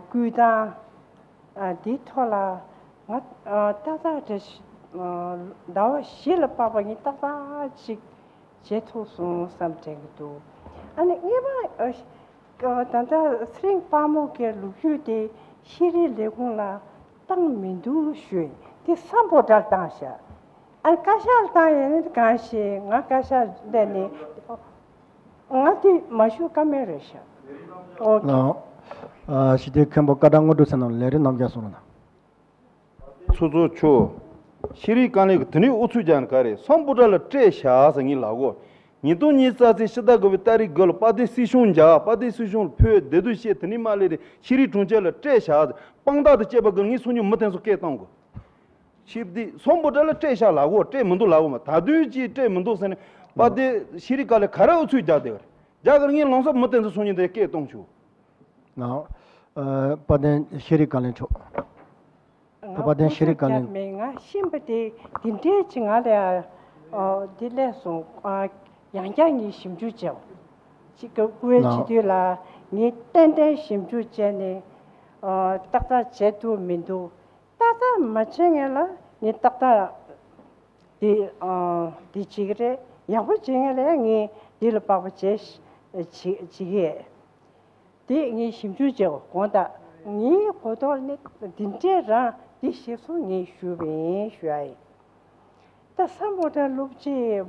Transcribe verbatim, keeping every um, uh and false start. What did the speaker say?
སྐུལ་སྟངས། ཨ། འདིའི་ཐོག་ལ་ང་ཨ་ཏག་ཏག་འདྲ་ཞིག་ཨ་ཟླ་བ་བཞི་ལ་དཔག་པ་ངས་ཏག་ཏག་ཅིག་བྱེད་ཐུབ་སོང་བསམ་དྲན་གྱི་འདུག་ཨ་ནི་ངས་མ་ཨ་ད་ལྟ་ཚེ་རིང་དཔལ་མོ་གི་ལོ་རྒྱུས་དེ་ཤེས་རིག་ལས་ཁུངས་ལ་བཏང་མི་འདུག་ཞུས། དེ་སམ་བྷོ་ཊལ་བཏང་ཤག་ཨ་བཀའ་ཤག་ལ་བཏང་ཡོད་ན་གང་ཞིག་ང་བཀའ་ཤག་སླེབས་ནས། ང་དེ་མ་ཞུ་ཀ་མེད་རེད་ཤག་ཨོ་ཁེ། ལགས། ཨ། ཞི་བདེ་མཁན་པོ་བཀའ་ཁྲ་དངོས་གྲུབ་ཟེར་ནང་ལས་རིགས་རྣམ་རྒྱལ་གསུང་རོགས་གནང་། ཚོགས་གཙོ་མཆོག་ཤེས་རིག་བཀའ་བློན་གྱི་དེ་ནས་ཨུ་ཚུགས་རྒྱག་ནི་ག་རེད། སམ་བྷོ་ཊལ་ལ་སྤྲད་བཞག་ཟེར་ངས་ལབ་གོ། ཉིས་སྟོང་ཉི་ཤུ་རྩ་གཅིག་ཕྱི་ཟླ་དགུ་པའི་ཏ་རིག་དགུ་ལ་དཔལ་ལྡན་སྲིད་གཞུང་འཇགས། དཔལ་ལྡན་སྲིད་གཞུང་ལ་ཕུལ། བདེ་སྡུག་བཤད། དེ་ནས་མར་སླེབས་ཏེ་ཤེས་རིག་དྲུང་ཆེ་ལ་སྤྲད་བཞག་ཟེར། དཔང་རྟགས་དེ་བཅད་པ་གི་ངས་སང་ཉིན་མུ་མཐུད་སུ་སྐད་གཏོང་དགོས། ཆིབས་འདི་སམ་བྷོ་ཊལ་ལ་སྤྲད་བཞག་ལབ་གོ། སྤྲད་མི་འདུག་ལབ་གོ་མ། ད་དུང་ཅིག་སྤྲད་མི་འདུག་ཟེར་ནས་དཔལ་ལྡན་ཤེས་རིག་བཀའ་བློན་ག་རེ་ཨུ་ཚུགས་རྒྱག་བསྡད་པ་རེད། རྒྱ་གར་ངས་ལོང་སོབ་མུ་སྟེགས་སུ་སོང་ཉིན་དེ་སྐད་གཏོང་ཆུ། ང་། ཨ། དཔལ་ལྡན་ཤེས་རིག་བཀའ་བློན་མཆོག་ང་དཔལ་ལྡན་ཤེས་རིག་བཀའ་བློན། ཨུ་ཚུགས་རྒྱབ་མེད། ང་ཤེས་པ་དེ་འདི་འདྲས་ཅིག་ང་ལ་ཨ་འདི་སླེབས་སོང་། ཨ། ཡང་བསྐྱར་ངས་ཞིབ་འཇུག་བྱས། ཅིག་གི་སྐུ་ངལ་ང་བྱེད་དུས་ལ་ངས་ཏན་ཏན་ཞིབ་འཇུག་བྱས་ནས། ཨ། ཏག་ཏག་བྱེད་ཐུབ་མི་འདུག་ཏག་ཏག་མ་བྱས་ངེས་ལ་ངས་ཏག་ཏག་འདི་ཨ་འདི་བྱེད་ཀྱི་རེད། ཡག་པོ་བྱེད་ངེས་ལ་ངས་འདི་ལ་པགས་པ་བྱས་བྱེད་བྱེད་ཀྱི་ཡས། དེ་ངས་ཞིབ་འཇུག་བྱས་པ་དགོངས་དག་ངའི་གོ་རྟོགས་ནི་འདི་འདྲས་རང་འདི་ཤེས་སོང་ངས་ཞུས་པ་ཡིན་ཞུ་ཡ་ཡིན། ད་སམ་བྷོ་ཊལ་སློབ་སྤྱི།